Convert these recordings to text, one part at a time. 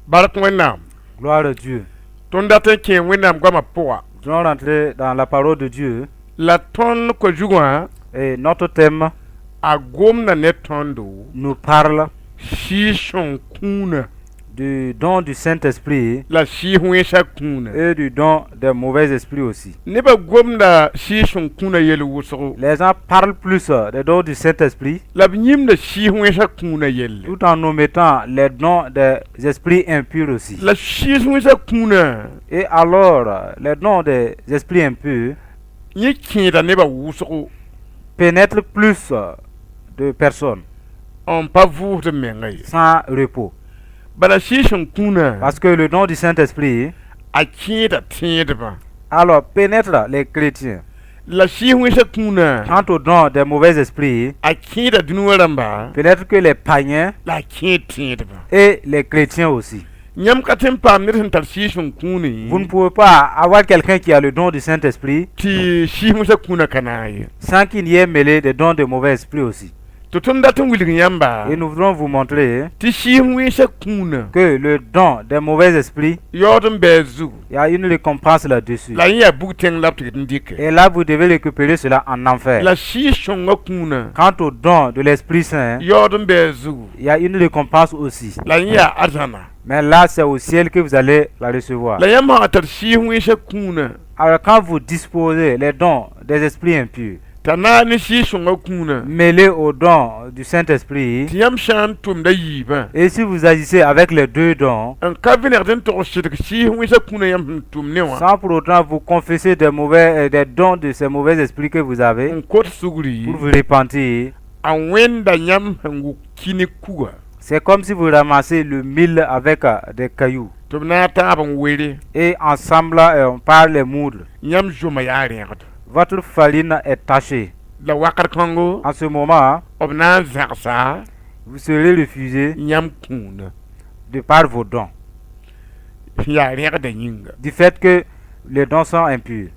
Bark Wẽnnaam. Gloire à Dieu. Tõnd dat n kẽ Wẽnnaam goamã pʋga. Nous allons rentrer dans la parole de Dieu. La tõnd ko-zugã Et notre thème a gomda ne tõndo nous parle Sɩɩg-sõng kũunã du don du Saint-Esprit la sɩɩs wẽnsã kũunã. Et du don des mauvais esprits aussi. Nebã gomda Sɩɩg-sõng kũunã yel wʋsgo Les gens parlent plus des dons du Saint-Esprit la b yĩmda sɩɩs wẽnsã kũunã yelle. Tout en omettant les dons des esprits impurs aussi. La sɩɩs wẽnsã kũunã Et alors, les dons des esprits impurs yẽ kẽeda nebã wʋsgo pénètrent plus de personnes n pa vʋʋsd menga ye. Sans repos. Bala Sɩɩg-sõng kũunã Parce que le don du Saint-Esprit, a kẽeda tẽedbã. Alors, pénètre les chrétiens. La sɩɩs wẽnsã kũunã Quant au don des mauvais esprits, a kẽeda dũni wã rãmba pénètre que les païens la a kẽed tẽedbã. Et les chrétiens aussi. Yãmb ka tõe n paam ned sẽn tar Sɩɩg-sõng kũune Vous ne pouvez pas avoir quelqu'un qui a le don du Saint-Esprit tɩ sɩɩs wẽnsã kũunã ka naag ye. Sans qu'il n'y ait mêlé des dons de mauvais esprits aussi. Tɩ tõnd dat n wilg yãmba Et nous voudrons vous montrer tɩ sɩɩs wẽnsã kũunã que le don des mauvais esprits, yaood n bɩ a zugu. Il y a une récompense là-dessus. La yẽ yaa bug-tẽng la b tɩ d n dɩke. Et là, vous devez récupérer cela en enfer. La Sɩɩg-sõngã kũunã Quant au don de l'Esprit Saint, yaood n bɩ a zugu. Il y a une récompense aussi. La yẽ yaa arzãna. Mais là, c'est au ciel que vous allez la recevoir. La yãmb sã tar sɩɩs wẽnsã kũunã Alors, quand vous disposez les dons des esprits impurs, t'a naag ne Sɩɩg-sõngã kũunã mêlés aux dons du Saint-Esprit, tɩ yãmb sã n tʋmda yiibã et si vous agissez avec les deux dons, n ka vẽnegd n tog sɩdg sɩɩs wẽnsã kũunã yãmb sẽn tʋm ne wã sans pour autant vous confesser des dons de ces mauvais esprits que vous avez, n kot sugri pour vous repentir, a wẽnda yãmb sẽn wʋk ki ne kuga. C'est comme si vous ramassez le mil avec des cailloux. Tɩ b na n tãab n were. Et ensemble, on parle les moudre. Yãmb zʋma yaa rẽgd. Votre farine est tachée. La wakat kãngo En ce moment, b na n zãgsa vous serez refusé yãmb kũunã de par vos dons. Yaa rẽgda yĩnga. Du fait que les dons sont impurs.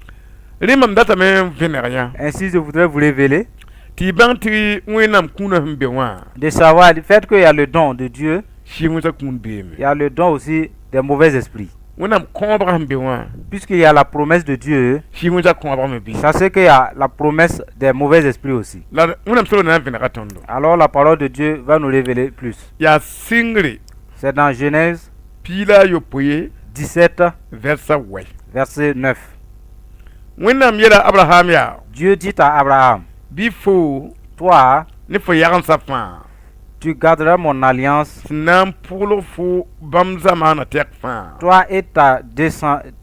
Rẽ mam datame n vẽneg yã Ainsi, je voudrais vous révéler tɩ y bãng tɩ Wẽnnaam kũunã sẽn be wã de savoir du fait qu'il y a le don de Dieu, sɩɩs wẽnsã kũun beeme. Il y a le don aussi des mauvais esprits. Wẽnnaam kõobrã sẽn be wã Puisqu'il y a la promesse de Dieu, sɩɩs wẽnsã kõobrã me be. Sachez qu'il y a la promesse des mauvais esprits aussi. La Wẽnnaam sor na n vẽnega tõndo. Alors la parole de Dieu va nous révéler plus. Yaa sɩngre C'est dans Genèse 17 17, vɛrsa wɛ. Verset 9. Wẽnnaam yeela Abraham yaa Dieu dit à Abraham, bɩ fo toi, ne fo yagensã fãa tu garderas mon alliance, sẽn na n pʋglg fo bãmb zamaanã tɛk fãa toi et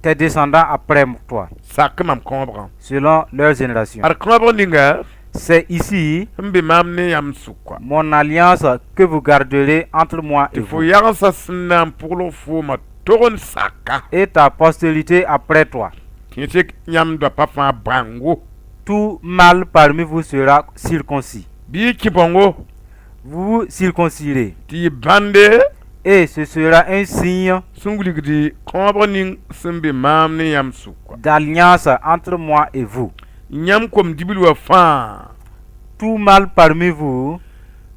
tes descendants après toi, sak mam kõobrã. Selon leur génération. Ad kõobg ninga C'est ici sẽn be maam ne yãmb sʋka mon alliance que vous garderez entre moi et tɩ fo vous yagensã sẽn na n pʋglg fooma tog n saka et ta postérité après toi. Kẽesek yãmb doapã fãa bãngo. Tout mâle parmi vous sera circoncis. Bɩ y kẽ bãngo Vous vous circoncirez. Tɩ y bãnde Et ce sera un signe sẽn wilgd kõobg ning sẽn be maam ne yãmb sʋka. D'alliance entre moi et vous. Yãmb kom-dibl wã fãa Tout mâle parmi vous,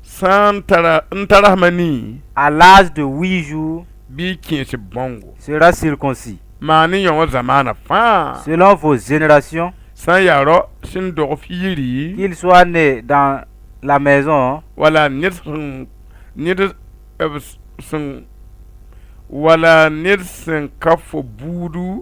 sã n tara n ta rasmã nii à l'âge de 8 jours, bɩ y kẽes bãngo sera circoncis. Maan ne yõ wã zamaanã fãa Selon vos générations, sã n yaa rao sẽn dog f yiri qu'il soit né dans la maison wala ned sẽn ned b sẽn wala ned sẽn ka fo buudu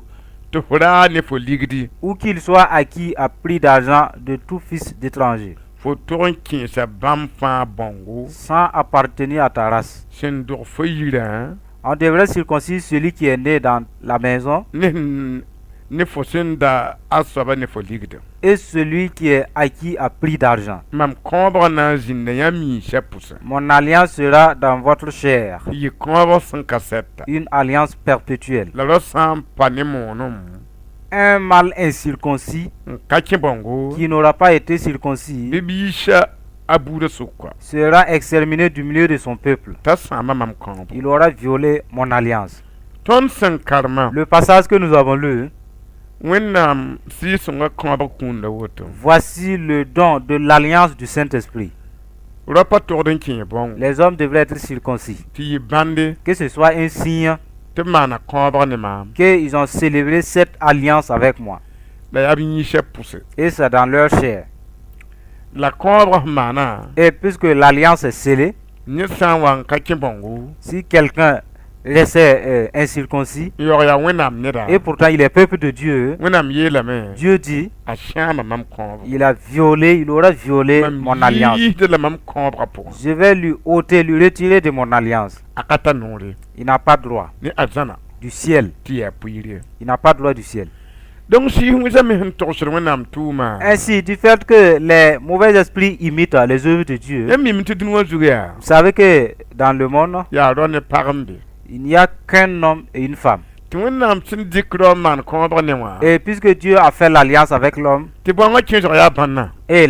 tɩ f raa ne fo ligdi ou qu'il soit acquis à prix d'argent de tout fils d'étranger, fo tog n kẽesa bãmb fãa bãngo sans appartenir à ta race. Sẽn dog fo yirã On devrait circoncire celui qui est né dans la maison ne sẽn ne fo sẽn da a soaba ne fo ligdã. Et celui qui est acquis à prix d'argent. Mam kõobrã na n zĩnda yãmb yĩnsã pʋsẽ. Mon alliance sera dans votre chair, tɩ yɩ kõobg sẽn ka sɛta une alliance perpétuelle. La rao sã n pa ne moonem Un mâle incirconcis n ka kẽ bãngo qui n'aura pas été circoncis bɩ biisa a buudã sʋka sera exterminé du milieu de son peuple. T'a sãama mam kõobo. Il aura violé mon alliance. Tõnd sẽn karemã Le passage que nous avons lu, Wẽnnaam Sɩɩg-sõngã kõobg kũunda woto. Voici le don de l'alliance du Saint-Esprit. Rao pa togd n kẽe bãongo. Les hommes devraient être circoncis. Tɩ yɩ bãnde Que ce soit un signe tɩ b maana kãobg ne maam. Qu'ils ont célébré cette alliance avec moi. La yaa b yĩnsã pʋse. Et c'est dans leur chair. La kãoobg sẽn maana, Et puisque l'alliance est scellée, ned sã n wa n ka kẽ bãongo, si quelqu'un restait incirconcis, n yaoog yaa Wẽnnaam neda, et pourtant il est peuple de Dieu, Wẽnnaam yeelame, Dieu dit, a sãama mam kãobgo. Il a violé, il aura violé Mam mon alliance. yiisda la mam kãobgã pʋgẽ. Je vais lui ôter, lui retirer de mon alliance. A ka tar noore Il n'a pas droit ne arzãna du ciel. Tɩ yaa pʋɩɩr ye. Il n'a pas droit du ciel. Donc sɩɩs wẽnsã me sẽn togsd Wẽnnaam tʋʋma, Ainsi, du fait que les mauvais esprits imitent les œuvres de Dieu, yãmb mime tɩ dũni wã zug yaa, vous savez que dans le monde, yaa rao ne pag n be. Il n'y a qu'un homme et une femme. Tɩ Wẽnnaam sẽn dɩk rao n maan kãobg ne wã, Et puisque Dieu a fait l'alliance avec l'homme, tɩ bãongã kẽesg yaa bãnna, et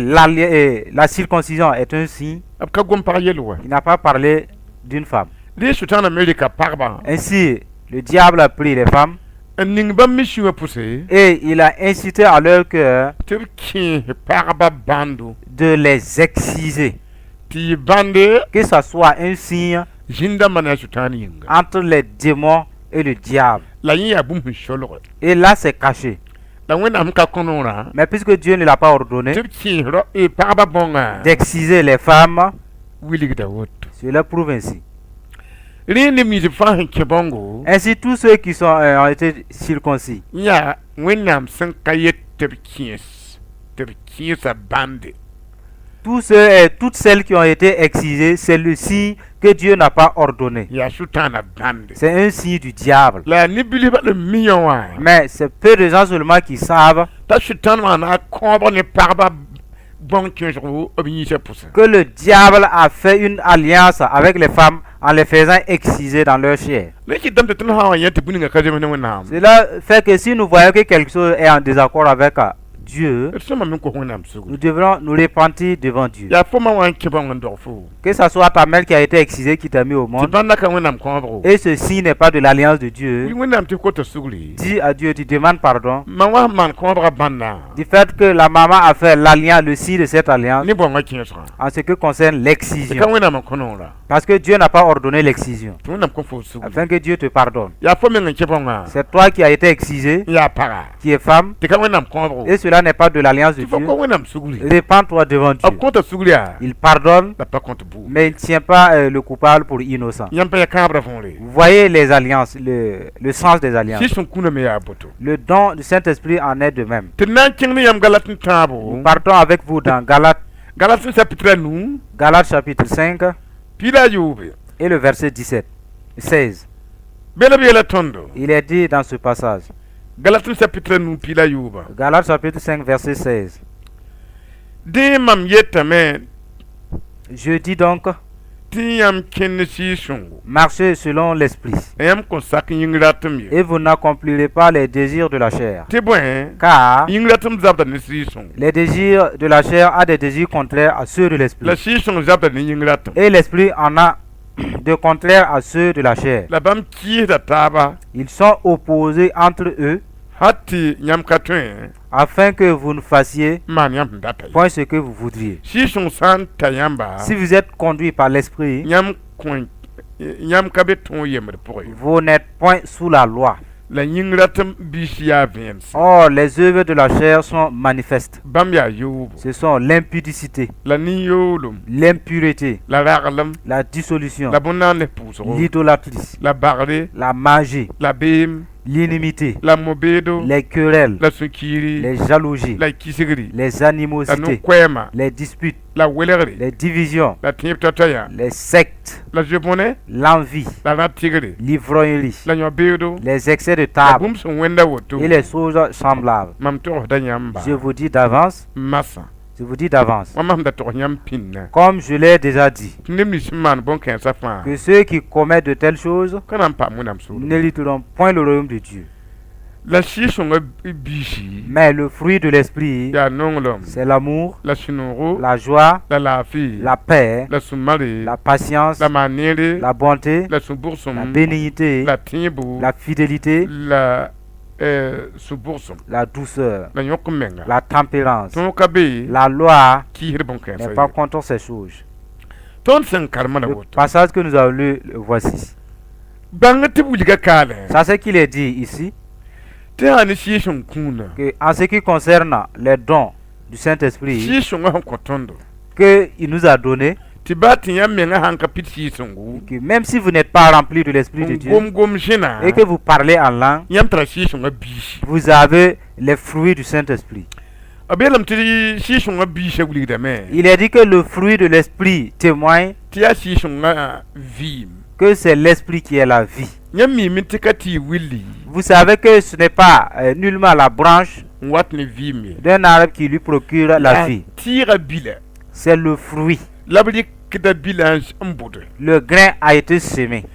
la circoncision est un signe, b ka gom pag yel wa. Il n'a pas parlé d'une femme. Rẽ Sʋtãanã me rɩka pagba Ainsi, le diable a pris les femmes n ning bãmb me sũyã pʋse et il a incité à leur cœur tɩ b kẽes pagba bãndo de les exciser. Tɩ yɩ bãnde Que ce soit un signe zĩn-dãmbã ne a Sʋtãan yĩnga. Entre les démons et le diable. La yẽ yaa bũmb sẽn solge. Et là, c'est caché. La Wẽnnaam ka kõ noorã Mais puisque Dieu ne l'a pas ordonné tɩ b kẽes rao pagba bãongã, d'exciser les femmes, wilgda woto. Cela prouve ainsi. Rẽ neb nins fãa sẽn kẽ bãongo, Ainsi, tous ceux qui ont été circoncis, yaa Wẽnnaam sẽn ka yet tɩ b kẽes tɩ b kẽesa bãnde. Tous ceux et toutes celles qui ont été excisées, c'est le signe que Dieu n'a pas ordonné. Yaa Sʋtãanã bãnde. C'est un signe du diable. La yaa ne-bilsbã n mi yã wã Mais c'est peu de gens seulement qui savent t'a Sʋtãan maana kãobg ne pagba bãong kẽesgo b yĩnsã pʋsẽ. Que le diable a fait une alliance avec les femmes en les faisant exciser dans leur chair. La kɩtame tɩ tõnd sã n wa yẽ tɩ bũmb ninga ka zems ne Wẽnnaam, Cela fait que si nous voyons que quelque chose est en désaccord avec Dieu, d sõma me kos Wẽnnaam sugr. Nous devrons nous repentir devant Dieu. Yaa fo ma wã n kẽ bãong n dog fo, Que ce soit ta mère qui a été excisée, qui t'a mis au tɩ monde, bãnda ka Wẽnnaam kãobgo, et ce signe n'est pas de l'alliance de Dieu, bɩ Wẽnnaam tɩ kota sugri. Dis à Dieu, tu demandes pardon. Mam wa sẽn maan kãobgã bãnna Du fait que la maman a fait l'alliance, le signe de cette alliance, ne bãongã kẽesgã, en ce qui concerne tɩ ka l'excision. Wẽnnaam n kõ noorã. Parce que Dieu n'a pas ordonné l'excision. Tɩ Wẽnnaam kõ fo sugri. Afin que Dieu te pardonne. Yaa fo meng n kẽ bãongã C'est toi qui as été excisé, n yaa paga, qui est femme, tɩ ka Wẽnnaam kãobgo, et cela n'est pas de l'alliance de tɩ fo Dieu. kõ Wẽnnaam sugri. Repens-toi devant Dieu. B kõta sugri yaa, Il pardonne, la pa kõt buu. Mais il ne tient pas le coupable pour innocent. Yãmb pa yaa kãabrã võore. Vous voyez les alliances, le sens des alliances. Sɩɩg-sõng kũuna me yaa boto. Le don du Saint-Esprit en est de même. Tɩ d na n kẽng ne yãmb Galat n tãabo. Nous partons avec vous dans Galates, Galat chapitre a nu, Galates chapitre 5 piig la a yoobe. Et le verset 17, 16. Be la b yeela tõndo. Il est dit dans ce passage, Galat chapitre a nu piig la yooba. Galates chapitre 5 verset 16. Dẽ mam yetame Je dis donc, tɩ yãmb kẽnd ne Sɩɩg-sõngo, marchez selon l'esprit, la yãmb kõn sak yĩng ratem ye. Et vous n'accomplirez pas les désirs de la chair. Tɩ bõe, Car yĩng ratem zabda ne Sɩɩg-sõngo, les désirs de la chair a des désirs contraires à ceux de l'esprit. La Sɩɩg-sõng zabda ne yĩng ratem. Et l'esprit en a de contraires à ceux de la chair. La bãmb kɩɩsda taaba, Ils sont opposés entre eux hal tɩ yãmb ka tõe afin que vous ne fassiez n maan yãmb sẽn data ye. Point ce que vous voudriez. Sɩɩg-sõng sã n ta yãmba, Si vous êtes conduit par l'esprit, yãmb kõ yãmb ka be tõog yembd pʋgẽ ye. Vous n'êtes point sous la loi. La yĩng ratem biis yaa vẽenemse. Or, les œuvres de la chair sont manifestes. Bãmb yaa yoobo, Ce sont l'impudicité, la nin-yoolem, l'impureté, la raglem, la dissolution, la bõn-naand pʋʋsgo, l'idolâtrie, la bagre, la magie, la beem, l'inimité, la mo-beedo, les querelles, la sũ-kiiri, les jalousies, la kisgri, les la animosités, no-koɛɛma, les disputes, la welgre, les divisions, la tẽeb ta-ta yã, les sectes, la zoe-bõne, l'envie, la rã-tɩgre, l'ivrognerie, la yõ-beoodo, les excès de la table bũmb sẽn wẽnda woto. Et les choses semblables. Mam togsda yãmba Je vous dis d'avance, masã, je vous dis d'avance, wã mam da tog yãmb pĩnna, comme je l'ai déjà dit, tɩ neb nins sẽn maan bõn-kãensã fãa que ceux qui commettent de telles choses ka na n paam Wẽnnaam soolem. N'hériteront point le royaume de Dieu. La Sɩɩg-sõngã biisi Mais le fruit de l'esprit, yaa nonglem, c'est l'amour, la sũ-noogo, la joie, la laafɩ, la paix, la sũ-mare, la patience, la maan-neere, la bonté, la sũ-bʋgsem, la bénignité, la tẽebo, la fidélité, la sũ-bʋgsem, la douceur, la yõk-m-menga. La tempérance. Tõog ka be La loi kiisd bõn-kãensã n'est pas ye. contre ces choses. Tõnd sẽn karema la Le woto. Passage que nous avons lu, le voici. Bãng tɩ b wilga kaalẽ Ça, c'est qu'il est dit ici, tɩ sã ne Sɩɩg-sõng kũuna que en ce qui concerne les dons du Saint-Esprit Sɩɩg-sõngã sẽn kõ tõndo qu'il nous a donné, tɩ baa tɩ yãmb mengã sãn ka pid Sɩɩg-sõngo que même si vous n'êtes pas rempli de l'Esprit de n Dieu gom gom zẽna et que vous parlez en langue, yãmb tara Sɩɩg-sõngã biisi. Vous avez les fruits du Saint-Esprit. B yeelame tɩ Sɩɩg-sõngã biisã wilgdame Il est dit que le fruit de l'Esprit témoigne tɩ yaa Sɩɩg-sõngã vɩɩm. Que c'est l'Esprit qui est la vie. Yãmb miime tɩ ka tɩ willi Vous savez que ce n'est pas nullement la branche n wat ne vɩɩm ye. D'un arbre qui lui procure la vie. Tɩɩgã bila C'est le fruit. La b rɩkda bilã n bʋd Le grain a été semé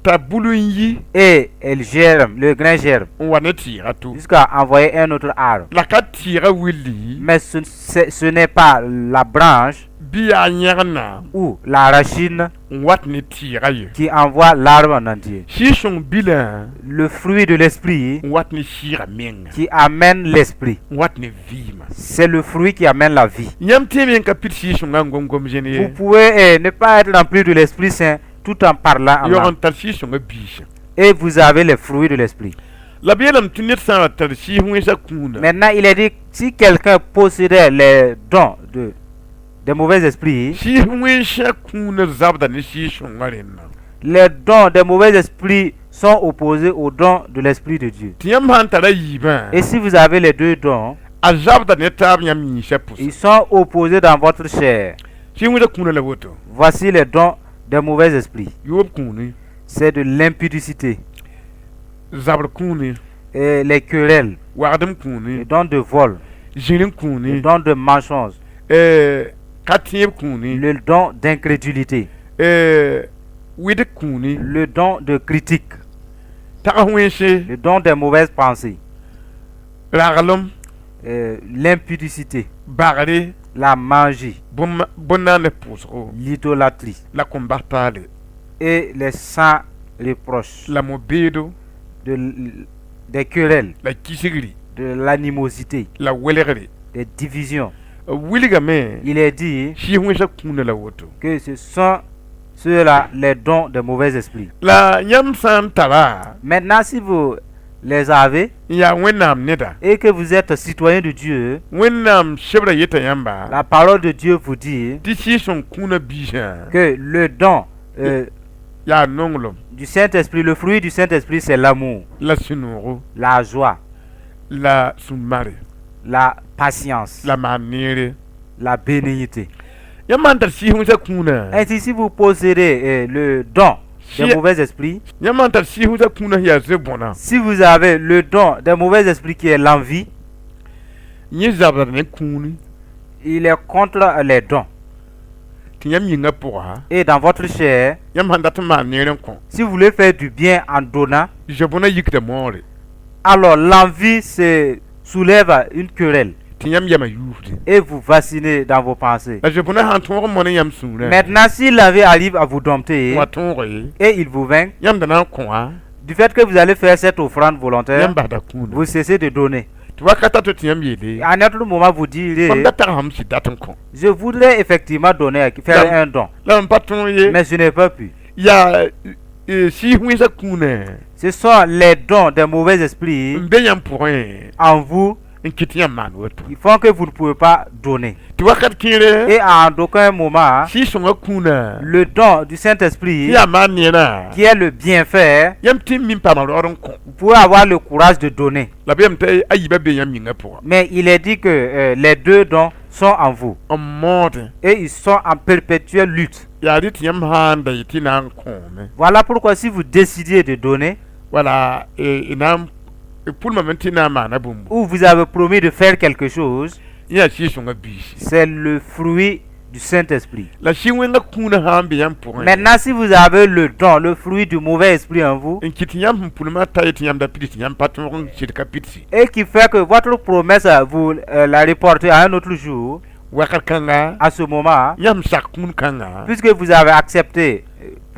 t'a bul n yi et elle germe, le grain germe n wa ne tɩɩga to. Jusqu'à envoyer un autre arbre. La ka tɩɩgã willi Mais ce n'est pas la branche bɩ yaa yẽgna ou la racine n wat ne tɩɩga ye. Qui envoie l'arbre en entier. Sɩɩg-sõng bilã Le fruit de l'Esprit n wat ne sɩɩga menga qui amène l'Esprit. N wat ne vɩɩmã. C'est le fruit qui amène la vie. Yãmb tẽeme n ka pid Sɩɩg-sõngã n gom gom zẽn Vous ye pouvez ne pas être rempli de l'Esprit Saint tout en parlant en yog langue. N tar Sɩɩg-sõngã biisã. Et vous avez les fruits de l'Esprit. La b yeelame tɩ ned sã n tar sɩɩs wẽnsã kũuna Maintenant, il est dit, si quelqu'un possédait les dons des mauvais esprits, sɩɩs wẽnsã kũuna zabda ne Sɩɩg-sõngã rẽnna les dons des mauvais esprits sont opposés aux dons de l'Esprit de Dieu. Tɩ yãmb sã n tara yiibã Et si vous avez les deux dons, a zabda ne taab yãmb yĩnsã pʋsã. Ils sont opposés dans votre chair. Sɩɩs wẽnsã kũuna la woto. Voici les dons des mauvais esprits. Yoob kũuni C'est de l'impudicité, zabr kũuni et les querelles, wagdem le kũuni don de vol, zĩrẽ le kũuni don de mensonge, ka tẽeb kũuni le don d'incrédulité, wɩdg kũuni le don de critique, tag wẽnse le don des mauvaises pensées, raglem l'impudicité, bagre la magie, bõn-naand pʋʋsgo l'idolâtrie la kõn-bas taale et les sans reproche, la mo-beedo des querelles, la kisgri de l'animosité, la welgre. Des divisions. B wilgame Il est dit sɩɩs wẽnsã kũuna la woto. Que ce sont ceux-là les dons des mauvais esprits. La yãmb sã n tara Maintenant, si vous les avez n yaa Wẽnnaam neda et que vous êtes citoyen de Dieu, Wẽnnaam sebra yeta yãmba la parole de Dieu vous dit tɩ Sɩɩg-sõng kũuna biisã que le don yaa nonglem du Saint-Esprit, le fruit du Saint-Esprit, c'est l'amour, la sũ-noogo la joie, la sũ-mare la patience, la maan neere. La bénignité. Yãmb sã n tar sɩɩs wẽnsã kũuna Ainsi, si vous possédez le don des mauvais esprits, yãmb sã n tar sɩɩs wẽnsã kũuna sẽn yaa ze-bõna si vous avez le don des mauvais esprits qui est l'envie, yẽ zabda ne kũuni il est contre les dons. Tɩ yãmb yĩngã pʋga Et dans votre chair, yãmb sãn dat n maan neer n kõ si vous voulez faire du bien en donnant, ze-bõna yikda moore alors l'envie se soulève une querelle tɩ yãmb yamã yuusde et vous vacillez dans vos pensées. La ze-bõna sãn tõog n mone yãmb sũurã Maintenant, si l'envie arrive à vous dompter wa tõoge ye et il vous vainc, yãmb da na n kõ du fait que vous allez faire cette offrande volontaire, yãmb basda kũuna vous cessez de donner. Tɩ wakata to tɩ yãmb yeele À un autre moment, vous direz, mam da tagsame sɩd dat n kõ je voudrais effectivement donner, faire un don, la m pa tõog ye mais je n'ai pas pu. Yaa sɩɩs wẽnsã kũuna Ce sont les dons des mauvais esprits n be yãmb pʋgẽ en vous n kɩt yãmb maan woto qui font que vous ne pouvez pas donner. Tɩ wakat kẽere Et en aucun moment, Sɩɩg-sõngã kũuna le don du Saint-Esprit, tɩ yaa maan neerã qui est le bienfait, yãmb tɩ n min paama raood n kõ vous pouvez avoir le courage de donner. La b yam tɩ a yiibã be yãmb yĩngã pʋga Mais il est dit que les deux dons sont en vous n moodẽ et ils sont en perpétuelle lutte. Yaa rɩ tɩ yãmb sã n da yetɩ na n kõome Voilà pourquoi si vous décidiez de donner wala na n pʋlmame tɩ na n maana bũmbu ou vous avez promis de faire quelque chose, yẽ yaa Sɩɩg-sõngã biisi. C'est le fruit du Saint-Esprit. La sɩɩg wẽngã kũunã sã n be yãmb pʋgẽ Maintenant, si vous avez le don, le fruit du mauvais esprit en vous, n kɩt yãmb sẽn pʋlmã ta yetɩ yãmb da pids yãmb pa tõog n sɩd ka pidsi et qui fait que votre promesse, vous la reportez à un autre jour, wakat kãnga à ce moment, yãmb sak kũun kãnga puisque vous avez accepté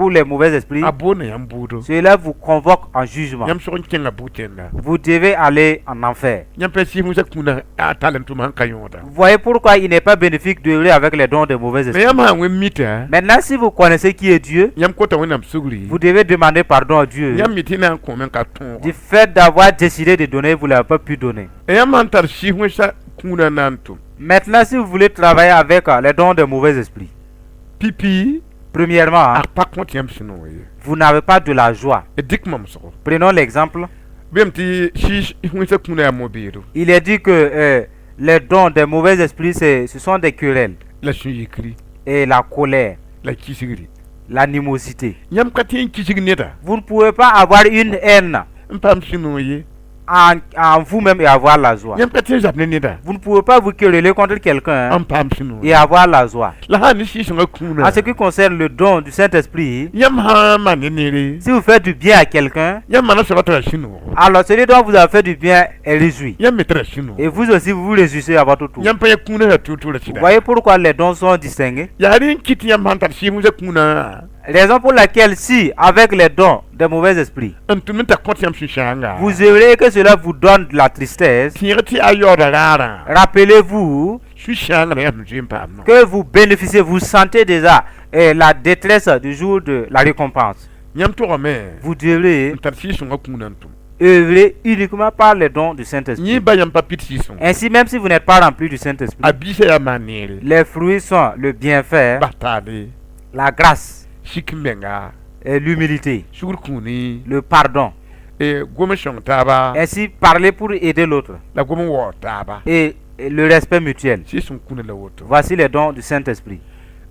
Pour les mauvais esprits, A boonda yãmb bʋʋdo. Cela vous convoque en jugement. Yãmb sog n kẽnga bug-tẽnga. Vous devez aller en enfer. Yãmb pa sɩɩs wẽnsa kũuna a tall n tʋm sẽn ka yõoda. Vous voyez pourquoi il n'est pas bénéfique d'œuvrer avec les dons des mauvais Mais esprits. Yãmb sã n wẽ mita, Maintenant, si vous connaissez qui est Dieu, yãmb kota Wẽnnaam sugri, vous devez demander pardon à Dieu. Yãmb mi tɩ na n kõome n ka tõog. Du fait d'avoir décidé de donner, vous ne l'avez pas pu donner. Yãmb sãn tar sɩɩs wẽnsa kũuna na n tʋm, Maintenant, si vous voulez travailler avec les dons des mauvais esprits, pipi, premièrement, a pa kõt yãmb sũ-noog ye. Vous n'avez pas de la joie. D dɩk mamsgo. Prenons l'exemple. Bem tɩ sɩɩs wẽnsa kũuna yaa mo-beedo. Il est dit que les dons des mauvais esprits, ce sont des querelles La sũ-yikri, et la colère, la kisgri. L'animosité. Yãmb ka tõe n kisg neda Vous ne pouvez pas avoir une haine n paam sũ-noog ye. en vous-même et avoir la joie. Yãmb ka tõe n zab ne neda Vous ne pouvez pas vous quereller contre quelqu'un n paam sũ-noog. Et avoir la joie. La sã n ne sɩɩs-sõngã kũuna, En ce qui concerne le don du Saint-Esprit, yãmb sã n maan ne neere, si vous faites du bien à quelqu'un, yãmb maana soaba tara sũ-noogo. Alors celui dont vous avez fait du bien est réjoui. Yãmb me tara sũ-noogo. Et vous aussi, vous vous réjouissez à votre tour. Yãmb pa yã kũuna la tʋʋr-tʋʋra Vous sɩda. voyez pourquoi les dons sont distingués. Yaa rẽ n kɩt yãmb sãn tar sɩɩs wẽnsa kũuna Raison pour laquelle si, avec les dons des mauvais esprits, n tʋm n ta kõt yãmb sũ-sãanga, vous œuvrez que cela vous donne de la tristesse, tẽeg tɩ a yaooda raarã, rappelez-vous sũ-sãangã la yãmb zoe n paam no. Que vous bénéficiez, vous sentez déjà la détresse du jour de la récompense. Yãmb togame Vous devrez n tar sɩɩs-sõngã kũuna n tʋm. Œuvrer uniquement par les dons du Saint-Esprit. Yẽ ba yãmb pa pit sɩɩs-sõnga. Ainsi, même si vous n'êtes pas rempli du Saint-Esprit, A biisã yaa maan neere, les fruits sont le bienfait, bas taale, la grâce sik menga, et l'humilité, sugr kũuni, le pardon. Gom n sõng taaba, Ainsi, parler pour aider l'autre la gom n waood taaba. et le respect mutuel. Sɩɩs-sõng kũuna la woto. Voici les dons du Saint-Esprit.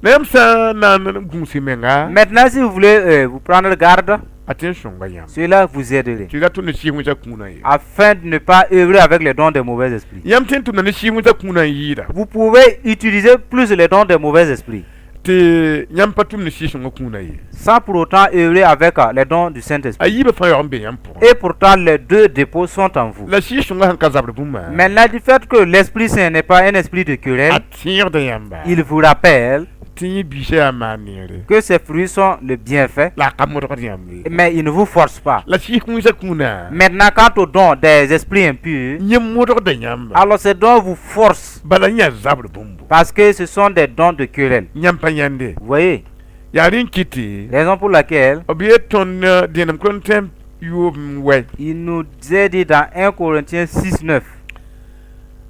La yãmb sã n na n gũus y menga, Maintenant, si vous voulez vous prendre garde, a tɩ n sõnga yãmb. Cela vous aiderait Tɩ ra tʋm ne sɩɩs wẽnsa kũunã ye. Afin de ne pas œuvrer avec les dons des mauvais esprits. Yãmb tõe n tʋmda ne sɩɩs wẽnsa kũunã n yɩɩda Vous pouvez utiliser plus les dons des mauvais esprits tɩ yãmb pa tʋm ne sɩɩs-sõngã kũunã ye. Sans pour autant œuvrer avec les dons du A Saint-Esprit. yiibã fãa yaoog n be yãmb pʋgẽ. Et pourtant, les deux dépôts sont en vous. La sɩɩs-sõngã sẽn ka zabr bũmba, Maintenant, du fait que l'Esprit Saint n'est pas un esprit de querelle, a tẽegda yãmba il vous rappelle tɩ yẽ biisã yaa maan neere, que ces fruits sont le bienfait, la a ka modgd yãmb ye. Mais il ne vous force pas. La sɩɩs wẽnsa kũunã, Maintenant, quant aux dons des esprits impurs, yẽ modgda yãmba, alors ces dons vous forcent bala yã zabr bũmbo. Parce que ce sont des dons de querelle. Yãmb pa yãnde. Vous voyez, Yaa rẽ n kɩtɩ, raison pour laquelle b yet tõnd dẽenem Korẽntɩ yoob n wɛ. Il nous est dit dans 1 Corinthiens 6, 9.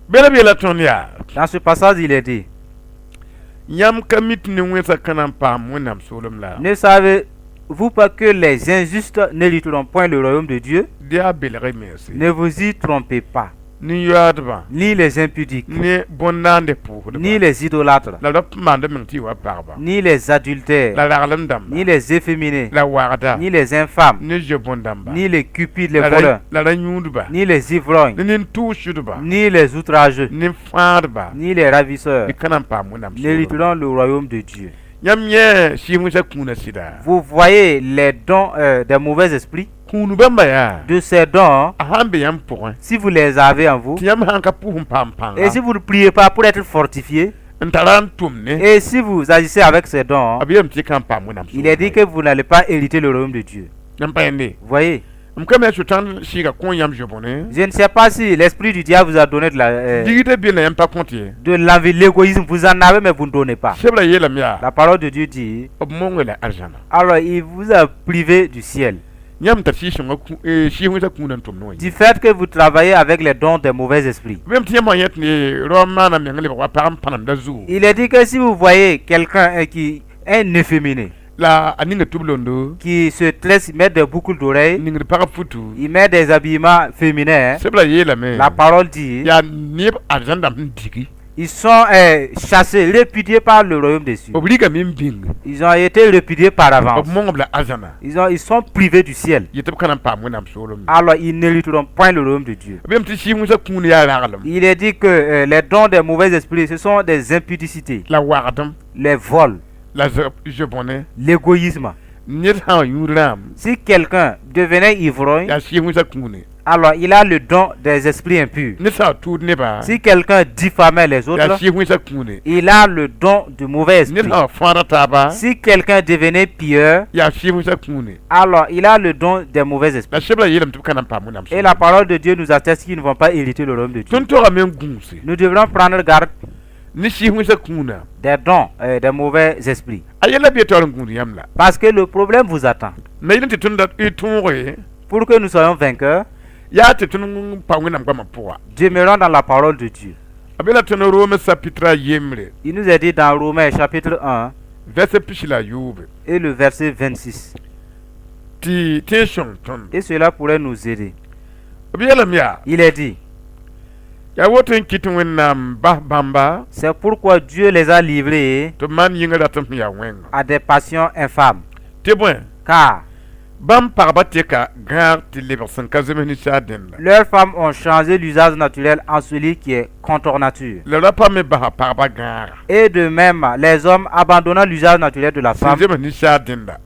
Bela b yeela tõnd yaa, Dans ce passage, il est dit, yãmb ka mi tɩ ne wẽnsã ka na n paam Wẽnnaam soolem la? Ne savez-vous pas que les injustes n'hériteront point le royaume de Dieu? Dɩ yaa belg y mense. Ne vous y trompez pas, Nin-yoaadbã, ni les impudiques, ne bõn-naande pʋʋsdba, ni les idolâtres, la ra maand meng tɩ y wa pagba, ni les adultères, la raglem dãmba, ni les efféminés, la wagda, ni les infâmes, ne zoe-bõn-dãmba, ni les cupides, les la voleurs, ra yũudba, ni les ivrognes, ne nin-tʋʋsdba, ni les outrageux, ne fãadba, ni les ravisseurs y ka na n paam Wẽnnaam soolem. N'hériteront le royaume de Dieu. Yãmb yẽ sɩɩs wẽnsa kũunã sɩda, Vous voyez les dons des mauvais esprits, kũunu bãmba yaa, de ces dons, a sãn be yãmb pʋgẽ, si vous les avez en vous, tɩ yãmb sãn ka pʋs n paam pãnga et si vous ne priez pas pour être fortifié, n tara n tʋm ne, et si vous agissez avec ces dons, b yeelame tɩ y ka n paam Wẽnnaam. Il est dit que vous n'allez pas hériter le royaume de Dieu. Yãmb pa yẽnde. Vous voyez, M ka me Sʋtãan sɩɩga kõ yãmb zoe-bõne. Je ne sais pas si l'esprit du diable vous a donné Digdã be la yãmb pa kõt ye. de l'envie, l'égoïsme. Vous en avez, mais vous ne donnez pas. Sebra yeelame yaa, La parole de Dieu dit, b mong la arzãna. Alors il vous a privé du ciel. Yãmb tar sɩɩs-sõngã sɩɩs wẽnsa kũunã n tʋm ne wã. Du fait que vous travaillez avec les dons des mauvais esprits. B tɩ yãmb wã yẽ tɩ rao n maana meng lebg wa pag n pãnemda zugu, Il est dit que si vous voyez quelqu'un qui un efféminé, la a ninga tʋb-londo, qui se tresse, il met des boucles d'oreilles, ningd pag futu, il met des habillements féminins, hein. Sebra yeelame, La parole dit, yaa neb arzãn dãmb sẽn digi, ils sont chassés, répudiés par le royaume des cieux. B rigame n bĩng, Ils ont été répudiés par b avance. mong b la arzãna, Ils sont privés du ciel. yetɩ b ka na n paam Wẽnnaam soolem. Alors ils n'hériteront point le royaume de Dieu. B yeelame tɩ sɩɩs wẽnsa kũun yaa raglem, Il est dit que les dons des mauvais esprits, ce sont des impudicités, la wagdem, les vols, la zoe-bõne, l'égoïsme. Ned sã n wa yũud rãam, Si quelqu'un devenait ivrogne yaa sɩɩs wẽnsa kũune, Alors il a le don des esprits impurs. Ned sã n tʋʋd nebã, Si quelqu'un diffamait les yaa autres, sɩɩs wẽnsã kũune. Il a le don du mauvais Ned esprit. Sã n fãada taaba, Si quelqu'un devenait pilleur, yaa sɩɩs wẽnsã kũune. Alors il a le don des mauvais esprits. La sebra yeelame tɩ b ka na n paam Wẽnnaam. Et la parole de Dieu nous atteste qu'ils ne vont pas hériter le royaume de Dieu. Tõnd togame n gũuse Nous devrons prendre garde ne sɩɩs wẽnsã kũuna. Des dons des mauvais esprits. A yɛla bee taoor n gũud yãmb la. Parce que le problème vous attend. Na yɩl tɩ tõnd da y tõoge Pour que nous soyons vainqueurs, yaa tɩ tõnd pa Wẽnnaam goamã pʋga. Demeurons dans la parole de Dieu. A be la tõnd Rome chapitre a yembre, Il nous est dit dans Romains chapitre 1 verset 26 et le verset 26. Tɩ tẽ n sõng tõnd. Et cela pourrait nous aider. B yeelame yaa, Il est dit, yaa woto n kɩt Wẽnnaam bas bãmba c'est pourquoi Dieu les a livrés tɩ b maan yĩngã rat n yaa wẽnga. À des passions infâmes. Tɩ bõe, Car bãmb pagba teka gãag tɩ lebg sẽn ka zems ninsaal dẽnda. Leurs femmes ont changé l'usage naturel en celui qui est contre nature. La rapa me basa pagba gãaga Et de même, les hommes abandonnant l'usage naturel de la sẽn femme, zems ninsaal dẽnda,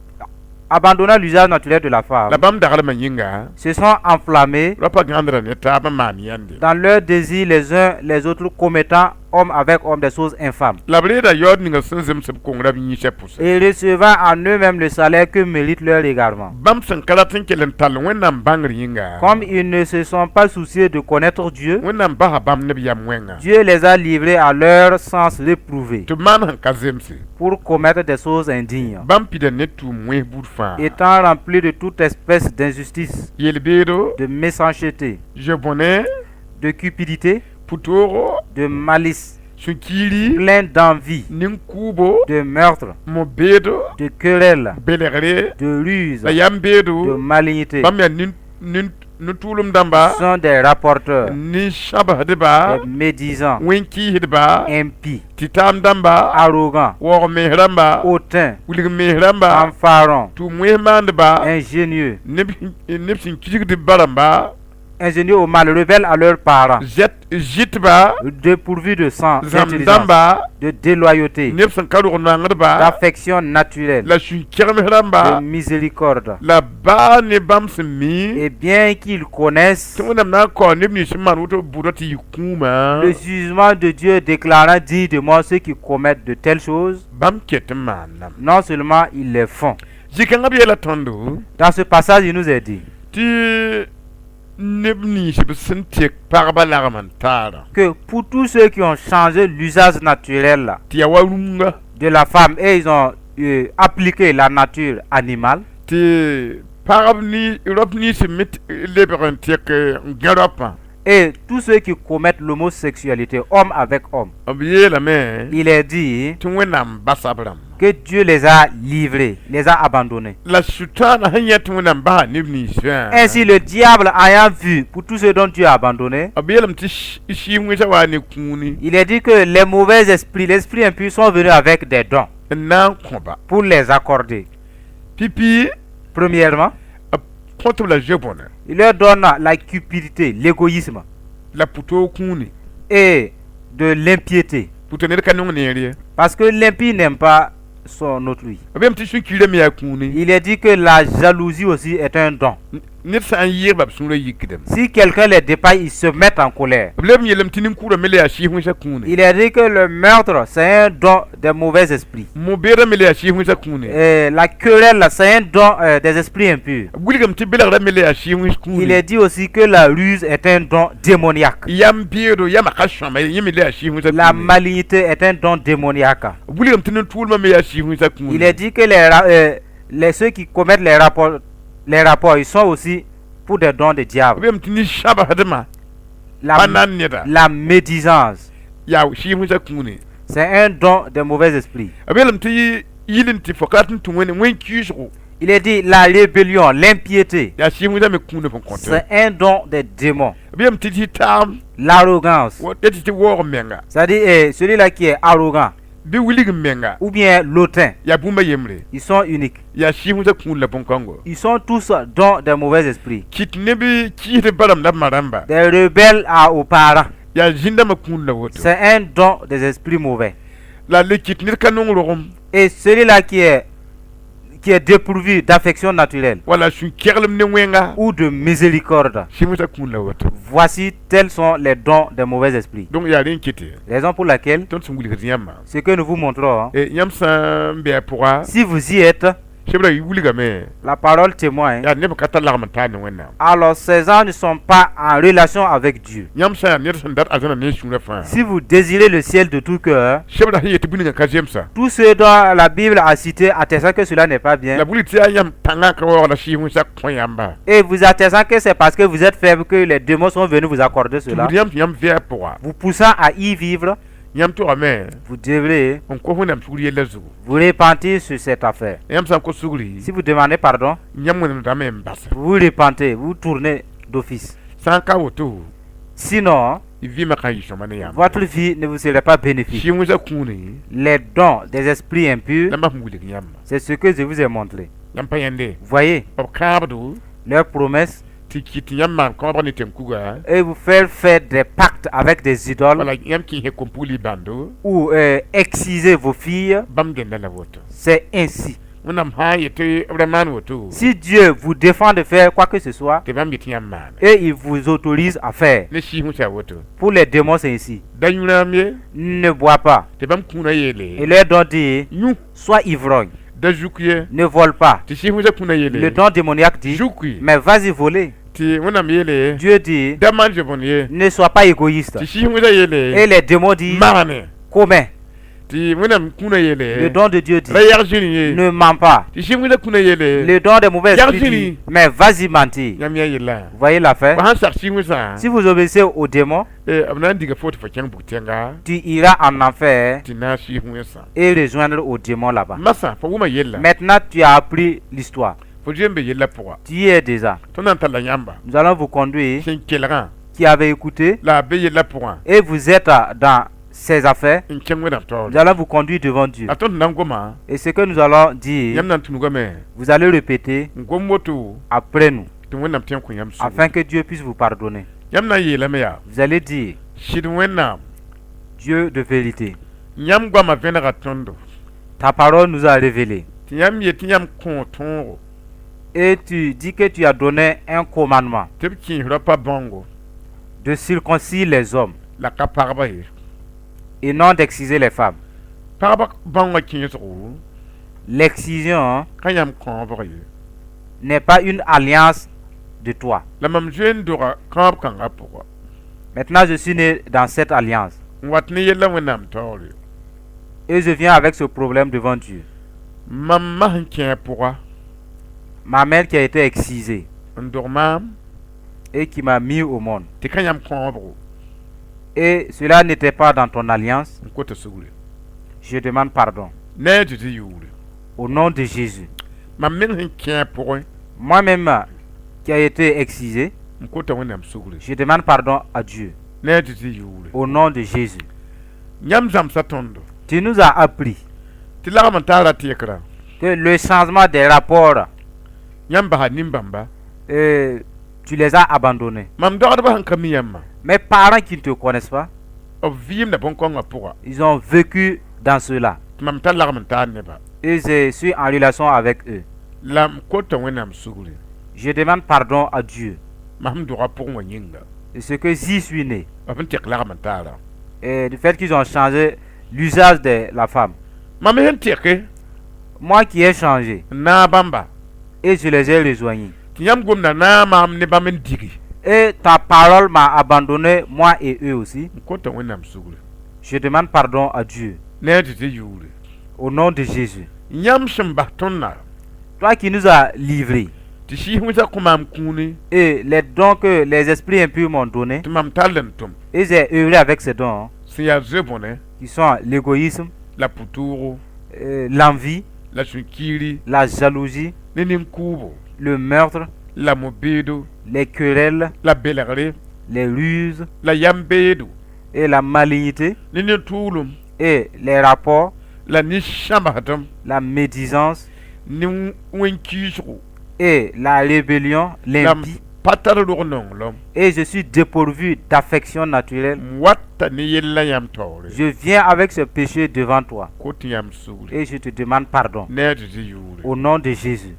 abandonnant l'usage naturel de la femme, la bãmb daglmã yĩnga, se sont enflammés rapa gãandra ne taab n maan yãnde. Dans leur désir les uns les autres, commettant homme avec homme des choses infâmes. La b reeda yaood ninga sẽn zems b kongrã b yĩnsã pʋsẽ. Et recevant en eux-mêmes le salaire que mérite leur égarement. Bãmb sẽn ka rat n kell n tall Wẽnnaam bãngr yĩnga, Comme ils ne se sont pas souciés de connaître Dieu, Wẽnnaam basa bãmb ne b yam wẽnga Dieu les a livrés à leur sens réprouvé tɩ b maan sẽn ka zemse. Pour commettre des choses indignes, Bãmb pida ne tʋʋm wẽs buud fãa, étant remplis de toute espèce d'injustice, yel-beedo, de méchanceté, ze-bõne, de cupidité, pʋtoogo, de malice, sũ-kiiri, pleins d'envie, nin-kʋʋbo, de meurtre, mo-beedo, de querelles, belgre, de ruse, la yam-beedo, de malignité, bãmb yaa nin-tʋʋlem dãmba, sont des rapporteurs, nin-sãbsdba, des médisants, wẽn-kɩɩsdba, impies, tɩ-taam dãmba, arrogants, waoog mens rãmba, hautains, wilg mens rãmba, fanfarons, tʋʋm wẽs maandba, ingénieux, neb sẽn kisgd b ba-rãmba, ingénieux au mal, rebelles à leurs parents, zɛt zɩtba, dépourvus de sang, zãm d'intelligence, dãmba, de déloyauté, neb sẽn ka rog noangdba, d'affection naturelle, la sũ-kɛgems rãmba, de miséricorde. La baa ne bãmb sẽn mi Et bien qu'ils connaissent tɩ Wẽnnaam na n kao neb nins sẽn maan woto bʋdã tɩ yɩ kũumã, le jugement de Dieu déclarant digne de mort ceux qui commettent de telles choses, bãmb ket n maannam. Non seulement ils les font. Zĩ-kãngã b yeela tõndo Dans ce passage, il nous est dit tɩ neb nins b sẽn tek pagba lagm n taarã que pour tous ceux qui ont changé l'usage naturel tɩ yaa wa rũnga, de la femme et ils ont appliqué la nature animale, tɩ pagb ni rap nins me lebg n tek n gã raopã, et tous ceux qui commettent l'homosexualité, homme avec homme, b yeelame il est dit tɩ Wẽnnaam basa b rãmba. Que Dieu les a livrés, les a abandonnés. La sʋtãanã sẽn yẽ tɩ Wẽnnaam basa neb ninsã, Ainsi, le diable ayant vu pour tous ceux dont Dieu a abandonné, b yeelame tɩ sɩɩs wẽnsã waa ne kũuni il est dit que les mauvais esprits, l'esprit impur sont venus avec des dons n na n kõ-ba. Pour les accorder. Pipi, Premièrement, b kõt-b la ze-bõne, il leur donne la cupidité, l'égoïsme la pʋtoog kũuni. Et de l'impiété. Pʋtõ ned ka nong neer ye. Parce que l'impie n'aime pas son autrui. B yeelame tɩ sũ-kiirame me yaa kũuni. Il est dit que la jalousie aussi est un don. Ned sã n yɩɩg-ba b sũurã yikdame. Si quelqu'un les dépasse, ils se mettent en colère. B leb n yeelame tɩ nin-kʋʋrã me le yaa sɩɩs wẽnsã kũuni. Il est dit que le meurtre, c'est un don des mauvais esprits. Mo-beedã me le yaa sɩɩs wẽnsã kũuni. Et la querelle, c'est un don des esprits impurs. B wilgame tɩ belgrã me le yaa sɩɩs wẽns Il kũuni. Est dit aussi que la ruse est un don démoniaque. Yam beedo yamã ka sõama yẽ me le yaa sɩɩs wẽnsã La kũuni. malignité est un don démoniaque. B wilgame tɩ nin-tʋʋlmã me yaa sɩɩs wẽnsã kũuni. Il est dit que ceux qui commettent les rapports, ils sont aussi pour des dons de diable. B yeelame tɩ nin-sãbsdmã pa nan neda La médisance, yaa sɩɩs wẽnsã kũuni. C'est un don des mauvais esprits. B yeelame tɩ yɩl n tɩ fo ka rat n tũ Wẽnde wẽn-kiisgo Il est dit la rébellion, l'impiété, yaa sɩɩs wẽnsã me kũuni fõn kõte. C'est un don des démons. B yeelame tɩ tɩ taam L'arrogance, ya tɩ tɩ waoog menga, c'est-à-dire celui-là qui est arrogant bɩ wilg menga ou bien l'hautain, yaa bũmba yembre, ils sont uniques. Yaa sɩɩs wẽnsã kũun la bõn-kãngo. Ils sont tous dons des mauvais esprits. Kɩt neb kɩɩsd ba-rãmb la b ma rãmba, Des rebelles aux parents, yaa zĩndãmbã kũun la woto. C'est un don des esprits mauvais. La le kɩt ned ka nong rogem, Et celui-là Qui est dépourvu d'affection naturelle wala sũ-keglem ne wẽnga. Ou de miséricorde. Sɩ wẽsa kũun la woto. Voici, tels sont les dons des mauvais esprits. Donc yaa rẽ n kete Raison pour laquelle, tõnd sẽn wilgd yãmbã. Ce que nous vous montrons, hein, Yãmb sã n be a pʋga, si vous y êtes, sebra y wilgame. La parole témoigne. Yaa neb ka tar lagm n taar ne Wẽnnaam. Alors ces gens ne sont pas en relation avec Dieu. Yãmb sã yaa ned sẽn dat arzãna ne sũurã fãa, Si vous désirez le ciel de tout cœur, sebra sẽn yet tɩ bũnigã ka zemsa, tout ce dont la Bible a cité, attestant que cela n'est pas bien, la wilg tɩ yaa yãmb pãngã ka waoog la sɩɩs wẽnsa kõ yãmba, et vous attestant que c'est parce que vous êtes faible que les démons sont venus vous accorder tɩ cela, wilg yãmb tɩ yãmb vɩ a pʋga, vous poussant à y vivre, yãmb togame vous devrez n kos Wẽnnaam sugr yellã zugu. Vous repentir sur cette affaire. Yãmb sã n kos sugri, Si vous demandez pardon, yãmb wẽnemdame n basa. Vous vous repentez, vous tournez d'office. Sã n ka woto, Sinon, y vɩɩmã ka yɩ sõma ne yãmb. Votre vie ne vous serait pas bénéfique. Sɩ wẽnsa kũune Les dons des esprits impurs, la mam wilg yãmba. C'est ce que je vous ai montré. Yãmb pa yãnde, Voyez, b kãabdo leurs promesses tɩ kɩt tɩ yãmb maan kãobg ne tẽn-kuga, et vous faire faire des pactes avec des idoles wala yãmb kẽese kom-pugli bãndo, ou exciser vos filles, bãmb dẽnda la woto. C'est ainsi. Wẽnnaam sã n yetɩ b ra maan woto, Si Dieu vous défend de faire quoi que ce soit, tɩ bãmb yetɩ yãmb maana. Et il vous autorise à faire, Ne sɩɩs wẽnsa woto. Pour les démons, c'est ainsi. Da yũ rãam ye. Ne bois pas. Tɩ bãmb kũunã yeele, Et leur don dit, yũ. Sois ivrogne, Da zuk ye. Ne vole pas. Tɩ sɩɩs wẽnsa kũunã yeele, Le don démoniaque dit, zuki. Mais vas-y voler. Tɩ Wẽnnaam yeele, Dieu dit, da maan zoe-bõn ye. Ne sois pas égoïste. Tɩ sɩɩs wẽnsa yeele, Et les démons disent, maane. Commets. Tɩ Wẽnnaam kũunã yeele, Le don de Dieu dit, ra yag zĩri ye. Ne mens pas. Tɩ sɩɩs wẽnsa kũunã yeele, Le don des mauvais esprits dit, Yag zĩri. Mais vas-y mentir. Yãmb yã yella. Vous voyez l'affaire? Fo sãn sak sɩɩs wẽnsã, Si vous obéissez aux démons, b na n diga fo tɩ fo kẽng bug-tẽnga tu iras en enfer tɩ naag sɩɩs wẽnsã. Et rejoindre aux démons là-bas. Masã fo wʋma yella. Maintenant, tu as appris l'histoire. Fo zoe n be yellã pʋga. Tu y es déjà. Tõnd na n talla yãmba Nous allons vous conduire, sẽn kelgã qui avez écouté, la a be yellã pʋgã et vous êtes dans ces affaires. N kẽng Wẽnnaam taoore. Nous allons vous conduire devant Dieu. La tõnd na n goma, Et ce que nous allons dire, yãmb na n tũnugame vous allez répéter n gom woto après nous, tɩ Wẽnnaam tõe n kõ yãmb sugr. Afin que Dieu puisse vous pardonner. Yãmb na n yeelame yaa, Vous allez dire, sɩd Wẽnnaam, Dieu de vérité, yãmb goamã vẽnega tõndo ta parole nous a révélé. Tɩ yãmb yet tɩ yãmb kõ tõogo Et tu dis que tu as donné un commandement tɩ b kẽes raopa bãongo de circoncire les hommes la ka pagba ye. Et non d'exciser les femmes. Pagba bãongã kẽesgo L'excision, hein, ka yãmb kãobg ye. N'est pas une alliance de toi. La mam zoe n doga kãob kãngã pʋga. Maintenant, je suis né dans cette alliance N wat ne yella Wẽnnaam taoore. Et je viens avec ce problème devant Dieu. Mam ma sẽn kẽ a pʋga Ma mère qui a été excisée n dog maam et qui m'a mis au monde. Tɩ ka yãmb kãobgo, Et cela n'était pas dans ton alliance. N kota sugre. Je demande pardon. Ne a Zeezi yʋʋre. Au nom de Jésus. Mam meng sẽn kẽ a pʋgẽ Moi-même qui a été excisé, n kota Wẽnnaam sugre. Je demande pardon à Dieu. Ne a Zeezi yʋʋre. Au nom de Jésus. Yãmb zãmsa tõndo Tu nous as appris tɩ lagm n taara tɩɩkrã que le changement des rapports, yãmb basa nin-bãmba. Tu les as abandonnés. Mam dɔgdbã sẽn ka mi yãmbã, Mes parents qui ne te connaissent pas, b vɩɩmda bõn-kõngã pʋga ils ont vécu dans cela. Tɩ mam tar lagm n taar neba. Et je suis en relation avec eux. La m kota Wẽnnaam sugre. Je demande pardon à Dieu. Mam sẽn doga pʋgẽ wã yĩnga, De ce que j'y suis né. B sẽn tɩk lagm n taara. Et du fait qu'ils ont changé l'usage de la femme. Mam sẽn tɩke Moi qui ai changé. N naag bãmba, Et je les ai rejoignés. Tɩ yãmb gomda naag maam ne bãmb n digi, Et ta parole m'a abandonné, moi et eux aussi. N kota Wẽnnaam sugre. Je demande pardon à Dieu. Ne a Zeezi yʋʋre. Au nom de Jésus. Yãmb sẽn bas tõndã Toi qui nous as livrés. Tɩ sɩɩs wẽnsa kõ maam kũuni Et les dons que les esprits impurs m'ont donnés. Tɩ mam tall n tʋm, Et j'ai œuvré avec ces dons, sẽn yaa zoe-bõne, qui sont l'égoïsme, la pʋ-toogo, l'envie, la sũ-kiiri, la jalousie, ne nin-kʋʋbo, le meurtre, la mo-beedo, les querelles, la belgre, les ruses la yam-beedo, et la malignité ne nin-tʋʋlem, et les rapports, la nin-sãmbsdem, la médisance ne wẽn-kiisgo, et la rébellion, l'impie. Pa tar rog nonglem. Et je suis dépourvu d'affection naturelle. M wata ne yella yãmb taoore. Je viens avec ce péché devant toi. Kot yãmb sugri. Et je te demande pardon. Ne a Zeezi yʋʋre. Au nom de Jésus.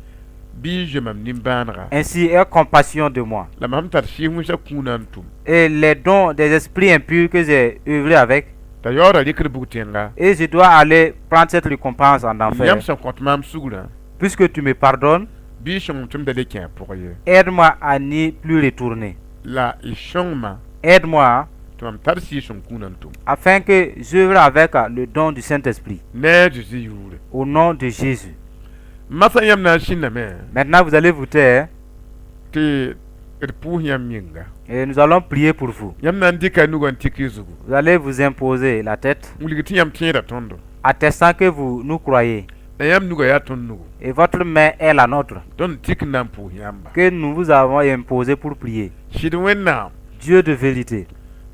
Bɩ y zoe mam nimbãanega. Ainsi, aie compassion de moi. La mam tar sɩɩs wẽnsã kũunã n tʋm. Et les dons des esprits impurs que j'ai œuvrés avec, T'a yaooda rɩkd bug-tẽnga. Et je dois aller prendre cette récompense en enfer. Yãmb sẽn kõt maam sugrã. Puisque tu me pardonnes, Bɩ y sõng tɩ m da le kẽ a pʋg ye. Aide-moi à n'y plus retourner. La y sõng-ma Aide-moi tɩ mam tar sɩɩs-sõng kũunã n tʋm. Afin que j'œuvre avec le don du Saint-Esprit. Ne a Zeezi yʋʋre. Au nom de Jésus. Masã yãmb na n sĩndame Maintenant, vous allez vous taire tɩ d pʋʋs yãmb yĩnga. Et nous allons prier pour vous. Yãmb na n dɩka nugã n tik y zugu. Vous allez vous imposer la tête, Wilg tɩ yãmb tẽeda tõndo. Attestant que vous nous croyez. La yãmb nugã yaa tõnd nugu. Et votre main est la nôtre, Tõnd tik n na n pʋʋs yãmba. Que nous vous avons imposé pour prier. Sɩd Wẽnnaam. Dieu de vérité.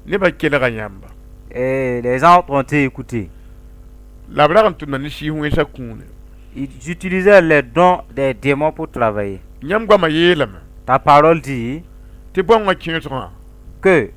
Nebã kelga yãmba. Et les gens ont été écoutés. La b rag n tʋmda ne sɩɩs wẽnsã kũune. Ils utilisaient les dons des démons pour travailler. Yãmb goamã yeelame. Ta parole dit Tɩ bõngã kẽesgã. Que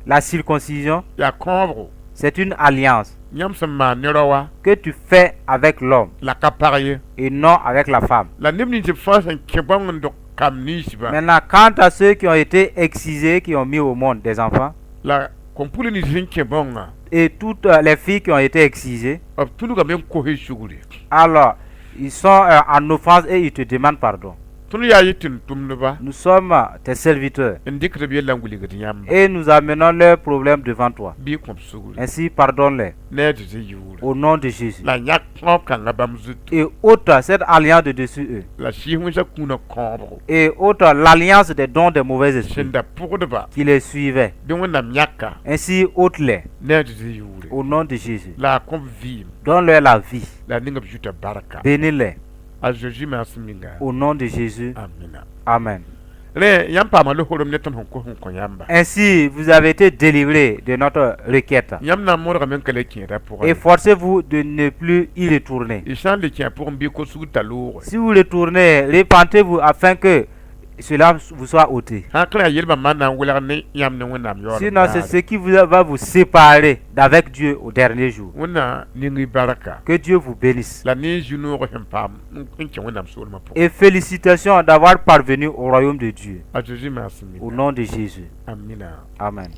la circoncision, Yaa kõobgo. C'est une alliance Yãmb sẽn maan ne rao que tu fais avec l'homme la ka pag ye. Et non avec la femme. La neb nins b fãa sẽn kẽ bãong n dog kam ninsbã. Maintenant, quant à ceux qui ont été excisés, qui ont mis au monde des enfants, La kom-pugl nins sẽn kẽ bãongã. Et toutes les filles qui ont été excisées, B tulgame n kos y sugri. Alors ils sont en offense et ils te demandent pardon. Tõnd yaa yɩ tʋm-tʋmdba. Nous sommes tes serviteurs N dɩkd b yella n wilgd yãmba. Et nous amenons leurs problèmes devant toi. Bɩ y kõ b sugri. Ainsi, pardonne-les Ne a Zeezi yʋʋre. Au nom de Jésus. La yãk kõob kãngã bãmb zutu. Et ôte cette alliance de dessus eux. La sɩɩs wẽnsã kũunã kõobgo. Et ôte l'alliance des dons des mauvais esprits Sẽn da pʋgdba. Qui les suivaient. Bɩ Wẽnnaam yãka. Ainsi, ôte-les Ne a Zeezi yʋʋre. Au nom de Jésus. La a kõ b vɩɩm. Donne-leur la vie. La a ning b zuta barka. Bénis-les A Zeezi maasem yĩnga. Au nom de Jésus. Amina. Amen. Rẽ yãmb paama losorem ne tõnd sẽn kos n kõ yãmba. Ainsi, vous avez été délivrés de notre requête. Yãmb na n modgame n ka le kẽeda pʋgẽ. Et forcez-vous de ne plus y retourner. Y sã n le kẽ a pʋgẽ bɩ kos sugr t'a loogre. Si vous retournez, repentez-vous afin que cela vous soit ôté. Sã n ka yaa yelbã maan na n welg ne yãmb ne Wẽnnaam yaoolem Sinon, c'est daare. Ce qui va vous séparer d'avec Dieu au dernier jour. Wẽnnaam ning y barka. Que Dieu vous bénisse. La ne zu-noog sẽn paam n kẽ Wẽnnaam soolmã pʋgẽ. Et félicitations d'avoir parvenu au royaume de Dieu. A Zeezi maasem Au yĩnga. Nom de Jésus. Amina. Amen.